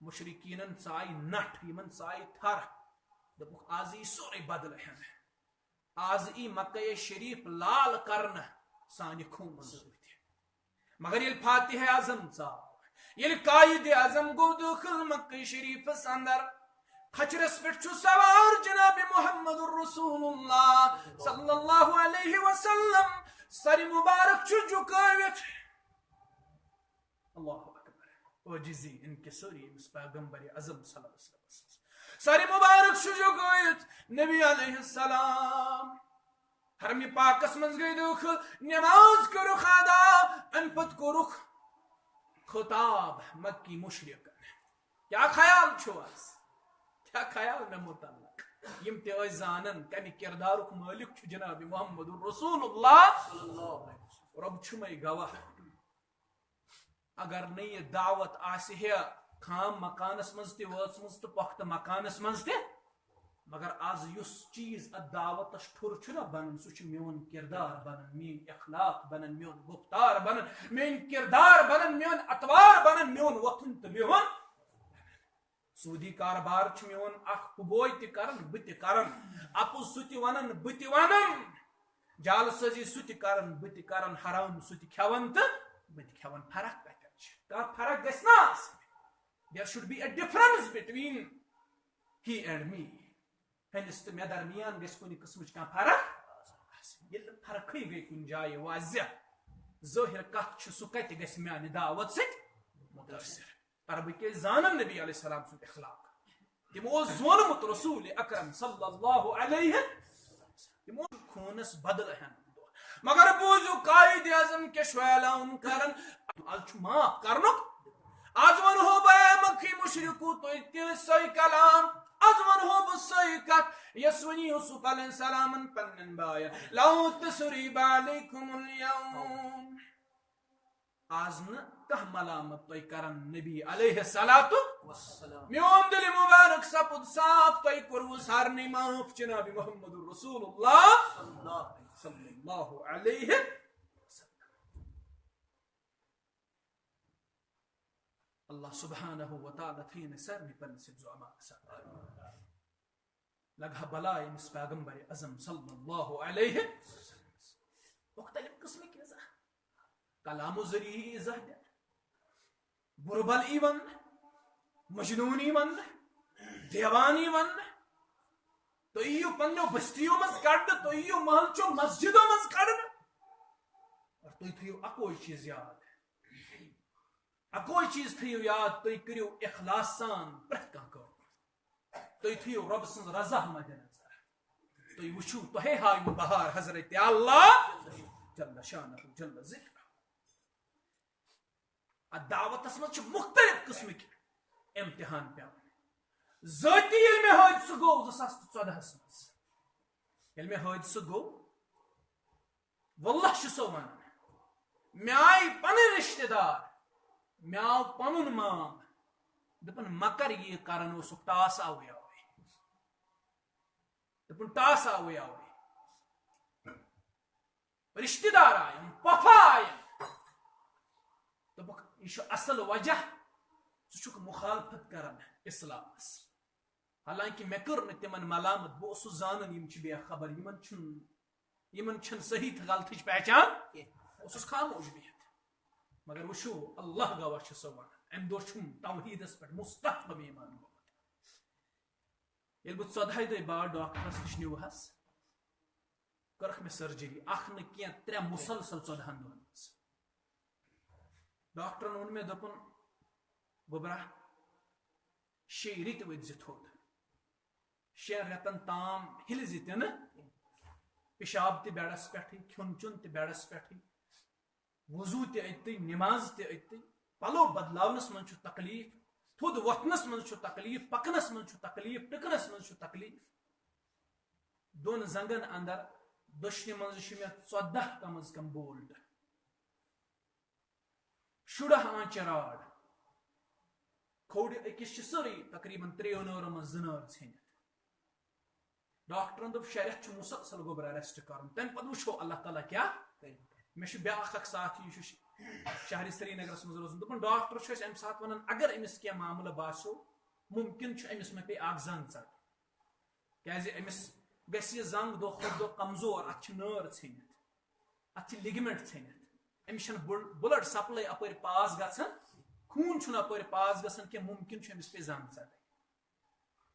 مشرکینن ژایہِ نٹھ، یِمن ژایہِ تھر، دوٚپُکھ، از یی سورُے بدلہٕ ہٮ۪نہٕ، از یی مکہ شریف لال کرنہٕ سانہِ خوٗنہٕ سۭتۍ۔ مگر ییٚلہِ فاتح اعظم ژاو، ییٚلہِ قائد اعظم گوٚو دٲخل مکہ شریفس اندر، کھچرس پٮ۪ٹھ چھُ سوار جناب محمد رسول اللہ صلی اللہ علیہ وسلم، سر مبارک چھُ جھکٲوِتھ۔ اللہ اکبر۔ عاجزی، انکساری أمِس پیغمبر اعظم صلی اللہ علیہ وسلم۔ سر مبارک چھُ جھکٲوِتھ نبی علیہ السلام۔ حرم پاکس منٛز گٔے دٲخل، نماز کٔرٕکھ ادا، امہِ پتہٕ کوٚرُکھ خطاب مکی مشرکن۔ کیٛاہ خیال چھُ از؟ کیٛاہ خیال مےٚ متعلق؟ یِم تہِ ٲسۍ زانان کمہِ کردارُک مٲلک چھُ جناب محمد رسول اللہ۔ رۄب چھُ مےٚ گواہ۔ اگر نہٕ یہِ دعوت آسہِ ہے خام مکانس منٛز تہِ وٲژمٕژ تہٕ پۄختہٕ مکانس منٛز تہِ، مگر از یُس چیز اتھ دعوتس ٹھُر چھُ نہ بنان، سُہ چھُ میون کردار بنان، میٲنۍ اخلاق بنان، میون گفتار بنان، میٲنۍ کردار بنان، میون اطوار بنان، میون وۄتھُن تہٕ بِہُن۔ سعودی کاربار چھُ میون اکھ ہُہ بوے تہِ کران، بہٕ تہِ کران، اپُز سُہ تہِ ونان، بہٕ تہِ ونان، جعل سٲزی سُہ تہِ کران، بہٕ تہِ کران، حرام سُہ تہِ کھٮ۪وان تہٕ بہٕ تہِ کھٮ۪وان۔ فرق کتٮ۪ن چھِ؟ کانٛہہ فرق گژھِ نا آسٕنۍ؟ There should be a difference between he and me. ہُمِس تہٕ مےٚ درمیان گژھِ کُنہِ قٕسمٕچ کانٛہہ فرق آسٕنۍ۔ ییٚلہِ نہٕ فرقٕے گٔے کُنہِ جایہِ واضح، ظٲہِر کتھ چھِ، سُہ کتہِ گژھِ میانہِ دعوت سۭتۍ مُتٲثِر؟ عربہٕ کیٛازِ زانن نبی علیہ السلام سُنٛد اخلاق؟ تِمو اوس زونمُت رسول اکرم صلی اللہ علیہ وسلم۔ تِمو چھُ خوٗنس بدلہٕ ہٮ۪نُک دۄہ۔ مگر بوٗزِو، قائد اعظم کیٛاہ چھُ اعلان کران۔ از چھُ معاف کرنُک۔ از ونہو بہٕ، اے مکھی مشرکو، تُہۍ تہِ سۄے کلام۔ از ونہو بہٕ سۄے کتھ، یۄس وۄنۍ یوسف علیہ السلامن پننٮ۪ن باین، "لا تثریب علیکم الیوم"۔ از نہٕ کانٛہہ ملامت تۄہہِ کرن نبی علیہ الصلوۃ والسلام۔ میون دل مبارک سپُد صاف، تۄہہِ کوٚروٕ سارنٕے معاف جناب محمد رسول اللہ صلی اللہ علیہ وسلم۔ اللہ سبحانہ و تعالیٰ تھٲیِن اَسہِ سارنٕے پننِس حفظ و امانس اندر۔ لگہٕ ہا بلاے أمِس پیغمبر اعظم صلی اللہ علیہ وسلم۔ مختلف قسمٕکۍ اِزاہ، کلامو ذٔریعہٕ یی اِزاہ دِنہٕ، بُرٕ بل یی وننہٕ، مجنون یی وننہٕ، دیوان یی وننہٕ۔ تُہۍ یِیِو پننیو بستیو منٛز کڑنہٕ، تُہۍ یِیِو محلچو مسجدو منٛز کڑنہٕ۔ اور تُہۍ تھٲیِو اکوے چیٖز یاد، اکوے چیٖز تھٲیِو یاد، تُہۍ کٔرِو اخلاص سان پرٛٮ۪تھ کانٛہہ کٲم۔ تُہۍ تھٲیِو رۄب سٕنٛز رضا مدِ نظر۔ تُہۍ وٕچھِو، تۄہے ہاوِ بہار حضرت اللہ جل شانہ جل ذکر۔ اتھ دعوتس منٛز چھِ مختلف قٕسمٕکۍ امتحان پٮ۪وان۔ ذٲتی ییٚلہِ مےٚ حٲدثہٕ گوٚو زٕ ساس تہٕ ژۄدہس منٛز، ییٚلہِ مےٚ حٲدثہٕ گوٚو، واللہ چھُ سو ونان، مےٚ آیہِ پنٕنۍ رشتہٕ دار، مےٚ آو پنُن مام، دوٚپُن، "مہ کر یہِ کران اوسُکھ، ٹاس آوُے آوُے۔" دوٚپُن، "ٹاس آوُے آوُے۔" رشتہٕ دار آیم، پۄپھٕ آیم۔ دوٚپُکھ، یہِ چھُ اصل وجہ، ژٕ چھُکھ مخالفت کران اسلامس۔ حالانکہ مےٚ کٔر نہٕ تِمن ملامت، بہٕ اوسُس زانان یِم چھِ بے خبر، یِمن چھُنہٕ، یِمن چھَنہٕ صحیح تہٕ غلطٕچ پہچان کینٛہہ۔ اوسُس خاموش بِہِتھ۔ مگر وٕچھِو، اللہ گواہ چھُ سو ونان، امہِ دۄہ چھُم توحیٖدس پٮ۪ٹھ مستحکم ایمان گوٚمُت۔ ییٚلہِ بہٕ ژۄدہاے دۄہہِ بعد ڈاکٹرس نِش نیوٗہس، کٔرٕکھ مےٚ سرجری، اکھ نہٕ کینٛہہ، ترٛےٚ، مسلسل ژۄدہن دۄہن منٛز۔ ڈاکٹرن ووٚن مےٚ، دوٚپُن، "گوٚبرا، شیٚیہِ رٮ۪تہِ ؤتھۍ زِ تھوٚد، شٮ۪ن رٮ۪تن تام ہِلہِ زِ تہِ نہٕ، پِشاب تہِ بیڈس پٮ۪ٹھٕے، کھیوٚن چیوٚن تہِ بیڈس پٮ۪ٹھٕے، وضو تہِ أتۍ، نماز تہِ أتۍ، پلو بدلاونس منٛز چھُ تکلیف، تھوٚد وۄتھنس منٛز چھُ تکلیف، پکنس منٛز چھُ تکلیف، ٹٕکنس منٛز چھُ تکلیف۔ دۄن زنگن اندر دٔچھنہِ منٛز چھِ مےٚ ژۄدہ کم از کم بولٹ، شُراہ آنچہِ راڈ، کھوڑِ أکِس چھِ سٲرٕے تقریباً ترٛیٚیو نٲرو منٛز زٕ نٲر ژھیٚنِتھ۔" ڈاکٹرن دوٚپ، "شےٚ رٮ۪تھ چھُ مسلسل گوٚبرا ریسٹ کرُن، تمہِ پتہٕ وٕچھو اللہ تعالیٰ کیٛاہ کرِ۔" مےٚ چھُ بیٛاکھ اکھ ساتھی، یہِ چھُ ش-، شہرِ سرینگرس منٛز روزان، دوٚپُن، "ڈاکٹر چھُ اَسہِ اَمہِ ساتہٕ ونان، اگر أمِس کینٛہہ معاملہٕ باسیو، مُمکِن چھُ أمِس ما پیٚیہِ اکھ زنٛگ ژٹٕنۍ، کیٛازِ أمِس گژھِ یہِ زنٛگ دۄہ کھۄتہٕ دۄہ کمزور، اتھ چھِ نٲر ژھیٚنِتھ۔" اتھ چھِ لِگمنٹ ژھیٚنِتھ، أمِس چھَنہٕ بُل-، بُلڈ سپلاے اپٲرۍ پاس گژھان۔ خوٗن چھُنہٕ اَپٲرۍ پاس گژھان کینٛہہ، مُمکِن چھُ أمِس پیٚیہِ زنٛگ ژَٹٕنۍ۔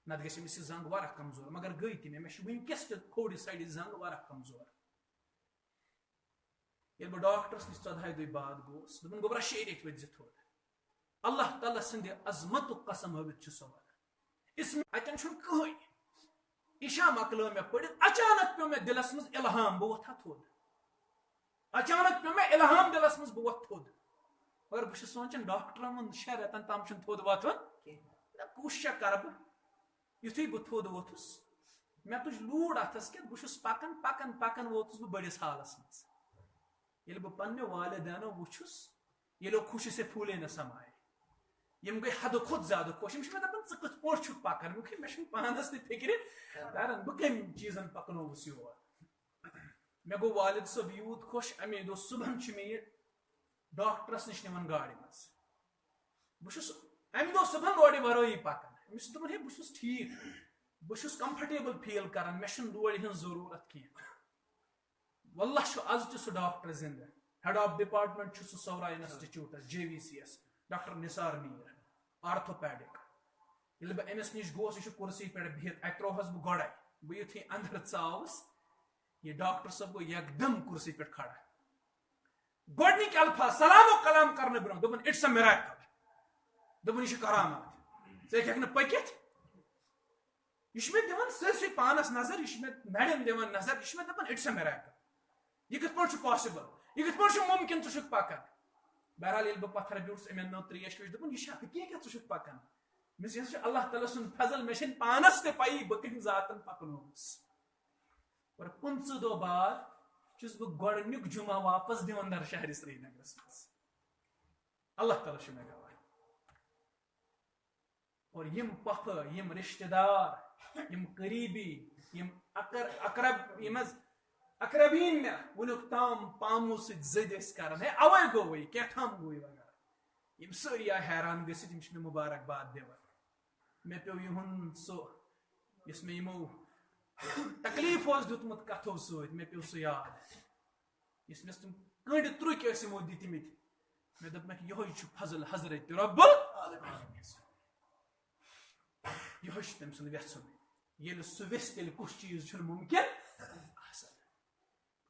نَتہٕ گژھِ أمِس یہِ زنٛگ واریاہ کمزور، مگر گٔے تہِ مےٚ، مےٚ چھِ وٕنکیٚس تہِ کھوٚڑِ سایڈِ زنٛگ واریاہ کمزور۔ ییٚلہِ بہٕ ڈاکٹرس نِش ژۄدہاے دۄہہِ بعد گوس، دوٚپُن، "گوٚبرا، شیٚیہِ ریٚتۍ ؤتھۍ زِ تھوٚد۔" اللہ تعالیٰ سٕنٛدِ عظمتُک قسم ہٲوِتھ چھُ سُہ وَنان۔ اس میں اتٮ۪ن چھُنہٕ کٕہٕنۍ۔ عشاء مۄکلٲو مےٚ پٔرِتھ، اچانک پیوٚو مےٚ دِلس منٛز الہام، بہٕ وۄتھٕ ہا تھوٚد۔ اچانک پیوٚو مےٚ الہام دِلس منٛز، بہٕ وۄتھٕ تھوٚد۔ مگر بہٕ چھُس سونٛچان، ڈاکٹرن ووٚن، شےٚ رٮ۪تن تام چھُنہٕ تھوٚد وۄتھُن کینٛہہ۔ نہ، کوٗشش کر بہٕ۔ یُتھُے بہٕ تھوٚد ووٚتھُس، مےٚ تُج لوٗر اَتھَس کٮ۪تھ، بہٕ چھُس پَکان، پَکان، پَکان ووتُس بہٕ بٔڑِس حالَس منٛز۔ ییٚلہِ بہٕ پنٛنیو والدینو وُچھُس، ییٚلہِ خوشی سے پھوٗلے نہ سمایے۔ یِم گٔے حدٕ کھۄتہٕ زیادٕ خۄش۔ یِم چھِ مےٚ دَپان، "ژٕ کِتھ پٲٹھۍ چھُکھ پَکان؟" مےٚ ووٚن، "مےٚ چھُنہٕ پانَس تہِ فِکرِ تَران، بہٕ کَمہِ چیٖزَن پَکنووُس یور؟" مےٚ گوٚو والد صٲب یوٗت خۄش، اَمے دۄہ صُبحن چھُ مےٚ یہِ ڈاکٹرَس نِش نِوان گاڑِ منٛز۔ بہٕ چھُس اَمہِ دۄہ صُبحن لورِ ورٲیی پَکان۔ أمِس چھُ دوٚپمُت، "ہے، بہٕ چھُس ٹھیٖک، بہٕ چھُس comfortable feel کران، مےٚ چھُنہٕ لورِ ہٕنٛز ضروٗرت کینٛہہ۔" واللہ چھُ از تہِ سُہ ڈاکٹر زِندٕ۔ Head of department چھُ سُہ سورا انسٹیٹیوٹس، جے وی سی یس، ڈاکٹر نثار میٖر، آرتھوپیڈک۔ ییٚلہِ بہٕ أمِس نِش گوس، یہِ چھُ کُرسی پٮ۪ٹھ بِہِتھ، اَتہِ ترٛووہَس بہٕ گۄڈَے۔ بہٕ یُتھُے اندر ژاوُس، یہِ ڈاکٹر صٲب گوٚو یکدم کُرسی پٮ۪ٹھ کھڑا۔ گۄڈنِکۍ الفاظ سلام و کلام کرنہٕ برونٛہہ دوٚپُن، "It's a miracle۔" دوٚپُن، "یہِ چھِ کرامات، ژٕ ہیٚککھ نہٕ پٔکِتھ۔" یہِ چھُ مےٚ دِوان سٲرسٕے پانس نظر، یہِ چھُ مےٚ نرٮ۪ن دِوان نظر، یہِ چھُ مےٚ دَپان، "It's a miracle۔" یہِ کِتھ پٲٹھۍ چھُ possible؟ یہِ کِتھ پٲٹھۍ چھُ مُمکِن ژٕ چھُکھ پکان؟ بہرحال، ییٚلہِ بہٕ پتھر بیوٗٹھُس، أمۍ اَننٲو ترٛیش ویش، دوٚپُن، "یہِ چھا حقیٖقت ژٕ چھُکھ پکان؟" مےٚ دوٚپُس، "یہِ ہسا چھُ اللہ تعالیٰ سُنٛد فضل، مےٚ چھَنہٕ پانس تہِ پَیی بہٕ کَمہِ ذاتن پکنووُس۔" اور پٕنٛژٕہ دۄہ بعد چھُس بہٕ گۄڈٕنیُک جمعہ واپس دِوان در شہرِ سرینگرس منٛز۔ اللہ تعالیٰ چھُ مےٚ گواہ۔ اور یِم پۄپھٕ، یِم رشتہٕ دار، یِم قریبی، یِم اقر-، اقرب، یِم حظ اقربین مےٚ وٕنیُک تام پامو سۭتۍ زٔدۍ ٲسۍ کران، ہے، اوے گوٚوٕے، کیٛاہ تھام گوٚوٕے وغیرہ، یِم سٲری آے حیران گٔژھِتھ، یِم چھِ مےٚ مبارک باد دِوان۔ مےٚ پیوٚو یِہُنٛد سُہ، یُس مےٚ یِمو تکلیٖف اوس دیُتمُت کتھو سۭتۍ، مےٚ پیوٚو سُہ یاد۔ یُس مےٚ تِم کٔنٛڈۍ ترُکۍ ٲسۍ یِمو دِتمٕتۍ، مےٚ دوٚپمَکھ، "یِہوٚے چھُ فضل حضرت رب العالمین۔ یِہوٚے چھُ تٔمۍ سُنٛد وٮ۪ژھُن۔ ییٚلہِ سُہ وٮ۪ژھِ، تیٚلہِ کُس چیٖز چھُنہٕ مُمکِن آسان؟"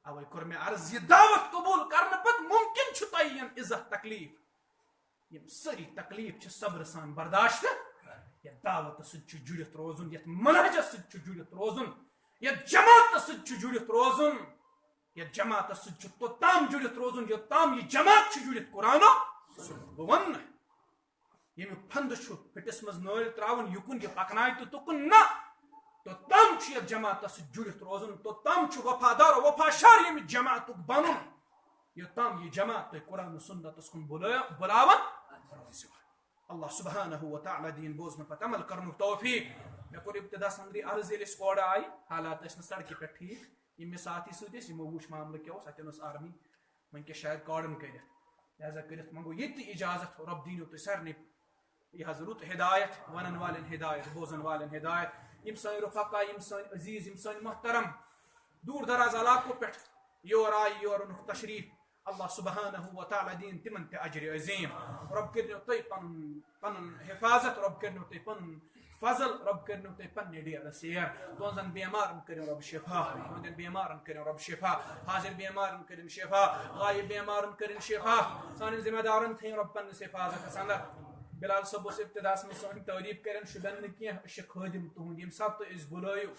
اَوَے کوٚر مےٚ عرض، یہِ دعوت قبوٗل کرنہٕ پتہٕ مُمکِن چھُ تۄہہِ یِن اِزاہ تکلیٖف۔ یِم سٲری تکلیٖف چھِ صبرٕ سان برداشت۔ یَتھ دعوتَس سۭتۍ چھُ جُڑِتھ روزُن، یَتھ منہجَس سۭتۍ چھُ جُڑِتھ روزُن، یَتھ جماعتَس سۭتۍ چھُ جُڑِتھ روزُن، یَتھ جماعتَس سۭتۍ چھُ توٚتام جُڑِتھ روزُن، یوٚتام یہِ جماعت چھُ جُڑِتھ قرآن و سُنت۔ بہٕ وَنہٕ نہٕ، ییٚمیُک پھنٛدٕ چھُ پھٕٹِس منٛز نٲلۍ ترٛاوُن، یُکُن یہِ پَکنایہِ تہٕ تُکُن نہ۔ توٚتام چھُ یَتھ جماعتَس سۭتۍ جُڑِتھ روزُن، توٚتام چھُ وفادار و وفاشار ییٚمہِ جماعتُک بَنُن، یوٚتام یہِ جماعت تۄہہِ قرآن و سُنتَس کُن بُلٲ-، بُلاوان روزِ۔ اللہ سبحانہ و تعالیٰ دِیِن بوزنہٕ پتہٕ عمل کرنُک توفیق۔ مےٚ کوٚر ابتداہس اندرٕے عرض، ییٚلہِ أسۍ اورٕ آیہِ، حالات ٲسۍ نہٕ سڑکہِ پٮ۪ٹھ ٹھیٖک۔ یِم مےٚ ساتھی سۭتۍ ٲسۍ، یِمو وُچھ معاملہٕ کیٛاہ اوس، اتٮ۪ن ٲس آرمی، وۄنۍ کیٛاہ شاید کارڈن کٔرِتھ۔ لہذا کٔرِتھ منٛگو ییٚتہِ تہِ اجازت، رۄب دیٖنو تُہۍ سارنٕے یہِ حض رُت ہدایت، ونن والٮ۪ن ہدایت، بوزن والٮ۪ن ہدایت۔ یِم سٲنۍ رفقا، یِم سٲنۍ عزیز، یِم سٲنۍ محترم دوٗر دراز علاقو پٮ۪ٹھ یور آیہِ، یور اوٚنُکھ تشریٖف، اللہ سبحانہ و تعالیٰ دِیِن تِمن تہِ اجرِ عظیٖم۔ رۄب کٔرِنو تُہۍ پنُن، پنُن حفاظت، رۄب کٔرِنو تُہۍ پنُن فضل، رۄب کٔرِنو تُہۍ پننہِ ڈیرٕ سیر۔ تُہنٛزن بیمارن کٔرِن رۄب شفا، تُہنٛدٮ۪ن بیمارن کٔرِن رۄب شفا، حاضر بیمارن کٔرِن شفا، غایب بیمارن کٔرِن شفا۔ سانٮ۪ن ذمہ دارن تھٲیِن رۄب پننِس حفاظتس اندر۔ بلال صٲب اوس ابتداہس منٛز سٲنۍ تعریٖف کران، شُبٮ۪ن نہٕ کینٛہہ، أسۍ چھِ خٲدِم تُہنٛدۍ، ییٚمہِ ساتہٕ تُہۍ أسۍ بُلٲیِو۔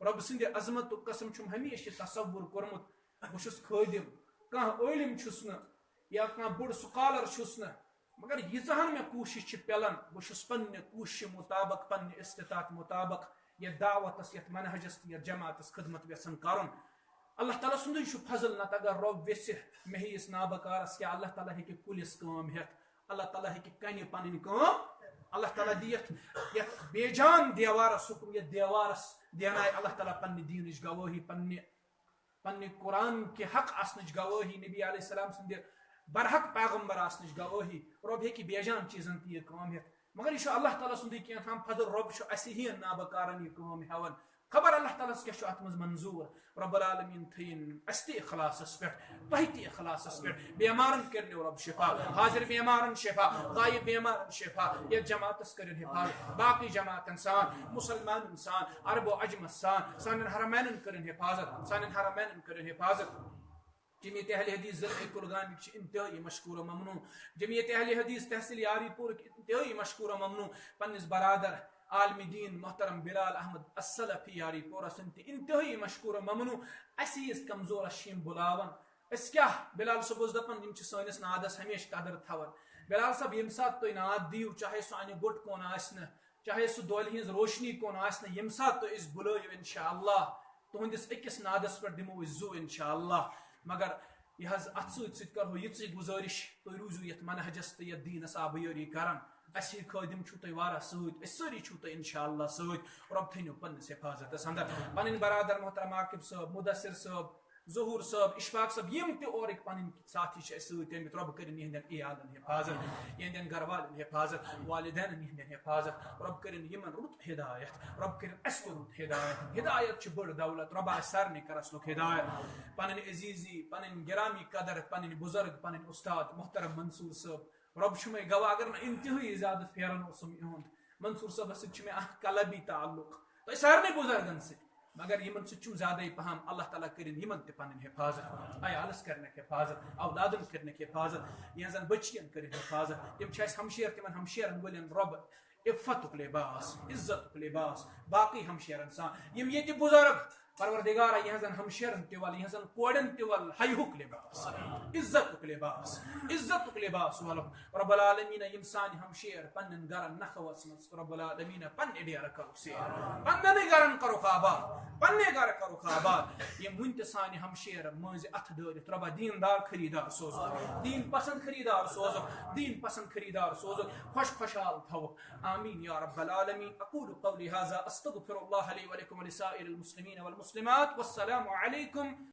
رۄب سٕنٛدِ عظمتُک قسم چھُم ہمیشہِ یہِ تصوُر کوٚرمُت، بہٕ چھُس خٲدِم، کانٛہہ عٲلِم چھُس نہٕ یا کانٛہہ بوٚڑ scholar چھُس نہٕ، مگر ییٖژاہ ہن مےٚ کوٗشِش چھِ پٮ۪لان، بہٕ چھُس پننہِ کوٗششہِ مُطابق، پننہِ استطاعت مُطابق یتھ دعوتس، یتھ منہجس تہٕ یتھ جماعتس خدمت یژھان کرُن۔ اللہ تعالیٰ سُنٛدُے چھُ فضل، نتہٕ اگر رۄب یژھِ مےٚ ہیٚیِس نابکارس کیٛاہ، اللہ تعالیٰ ہیٚکہِ کُلِس کٲم ہٮ۪تھ، اللہ تعالیٰ ہیٚکہِ کنہِ پنٕنۍ کٲم، اللہ تعالیٰ دِیَتھ یتھ بے جان دیوارس حُکم، یتھ دیوارس دینایہِ اللہ تعالیٰ پننہِ دیٖنٕچ گوٲہی، پننہِ پننہِ قرآن کہِ حق آسنٕچ گوٲہی، نبی علیہ السلام سٕنٛدِ برحق پیغمبر آسنٕچ گوٲہی۔ رۄب ہیٚکہِ بے جان چیٖزن تہِ یہِ کٲم ہٮ۪تھ، مگر یہِ چھُ اللہ تعالیٰ سُنٛدُے کینٛہہ تام فضل۔ رۄب چھُ اسہِ ہِوٮ۪ن نابکارن یہِ کٲم ہٮ۪وان۔ خبر اللہ تعالیٰ ہس کیٛاہ چھُ اتھ منٛز منظوٗر۔ رب العالمین تھٲیِن اسہِ تہِ اخلاصس پٮ۪ٹھ، تۄہہِ تہِ اخلاصس پٮ۪ٹھ۔ بیمارن کٔرِنو رب شفا، حاضر بیمارن شفا، غایب بیمارن شفا، یتھ جماعتس کٔرِن حفاظت، باقٕے جماعتن سان، مسلمانن سان، عرب و عجمس سان، سانٮ۪ن حرمینن کٔرِن حفاظت، سانٮ۪ن حرمینن کٔرِن حفاظت۔ جمعیت اہل حدیث ضلع کُلگامٕکۍ چھِ انتہٲیی مشکور و ممنون۔ جمعیت اہل حدیث تحصیل یاری پورٕکۍ انتہٲیی مشکور و ممنون۔ پننِس برادر عالم دین محترم بلال احمد السلفی یاری پورہ سٕنٛدۍ تہِ انتہٲیی مشکور و ممنون۔ اَسہِ ہِوِس کمزورس چھِ یِم بُلاوان۔ أسۍ کیٛاہ؟ بلال صٲب اوس دپان، یِم چھِ سٲنِس نادس ہمیشہِ قدر تھاوان۔ بلال صٲب، ییٚمہِ ساتہٕ تُہۍ ناد دِیِو، چاہے سُہ انہِ گوٚٹ کُن آسہِ نہٕ، چاہے سُہ دۄلہِ ہٕنٛز روشنی کُن آسہِ نہٕ، ییٚمہِ ساتہٕ تُہۍ أسۍ بُلٲیِو، انشاءاللہ، تُہنٛدِس أکِس نادس پٮ۪ٹھ دِمو أسۍ زُو، انشاءاللہ۔ مگر یہِ حظ، اتھ سۭتۍ سۭتۍ کرہو یِژٕے گُزٲرِش، تُہۍ روٗزِو یتھ منہجس تہٕ یتھ دیٖنس آبیٲری کران۔ اَسہِ ہِوۍ خٲدِم چھِو تُہۍ واریاہ سۭتۍ، أسۍ سٲری چھِو تُہۍ انشاءاللہ سۭتۍ۔ رۄب تھٲینو پننِس حفاظتس اندر۔ پنٕنۍ برادر محترم عاقب صٲب، مدثر صٲب، ظہور صٲب، اشفاق صٲب، یِم تہِ اورٕکۍ پنٕنۍ ساتھی چھِ اَسہِ سۭتۍ آمٕتۍ، رۄب کٔرِن یِہنٛدٮ۪ن عیالن حفاظت، یِہنٛدٮ۪ن گرٕ والٮ۪ن حفاظت، والدینن یِہنٛدٮ۪ن حفاظت۔ رۄب کٔرِن یِمن رُت ہدایت، رۄب کٔرِن اَسہِ تہِ رُت ہدایت۔ ہدایت چھِ بٔڑ دولت، رۄبا اَسہِ سارنٕے کر اَسہِ لُکھ ہدایت۔ پنٕنۍ عزیزی، پنٕنۍ گرامی قدر، پنٕنۍ بزرگ، پنٕنۍ استاد محترم منصور صٲب، رۄب چھُ مےٚ گواہ، اگر نہٕ انتہٲیی زیادٕ پھیران اوسُم یِہُنٛد، منصور صٲبس سۭتۍ چھُ مےٚ اکھ قلبی تعلق۔ تۄہہِ سارنٕے بُزرگن سۭتۍ، مگر یِمن سۭتۍ چھُم زیادَے پہم۔ اللہ تعالیٰ کٔرِنۍ یِمن تہِ پنٕنۍ حفاظت، عیالس کٔرنکھ حفاظت، اولادن کٔرنکھ حفاظت، یِہنٛزن بچین کٔرِنۍ حفاظت۔ تِم چھِ اَسہِ ہمشیر، تِمن ہمشیرن ؤلِن رۄب عفتُک لباس، عزتُک لباس، باقٕے ہمشیرن سان۔ یِم ییٚتہِ بُزرگ، پروردگارا، یِہنٛزن ہمشیرن تہِ ول، یِہنٛزن کورٮ۪ن تہِ ول حیہُک لباس، عزتُک لباس، عزتُک لباس ولُکھ۔ رب العالمین، یِم سانہِ ہمشیر پننٮ۪ن گرن نکھٕ وژھ منٛز، رب العالمین، پننہِ ڈیرٕ کرُکھ سیر، پننٮ۪نٕے گرن کرُکھ آباد، پننے گرٕ کرُکھ آباد۔ یِم وُنہِ تہِ سانہِ ہمشیر مٲنٛزِ اتھٕ دٲرِتھ، رۄبا، دیٖندار خریٖدار سوزُکھ، دیٖن پسند خریٖدار سوزُکھ، دیٖن پسند خریٖدار سوزُکھ، خۄش خۄشحال تھاوُکھ۔ آمین یا رب العالمین۔ اقول قولی هذا، استغفر الله لي ولكم ولسائر المسلمين والمسلمات۔ والسلام عليكم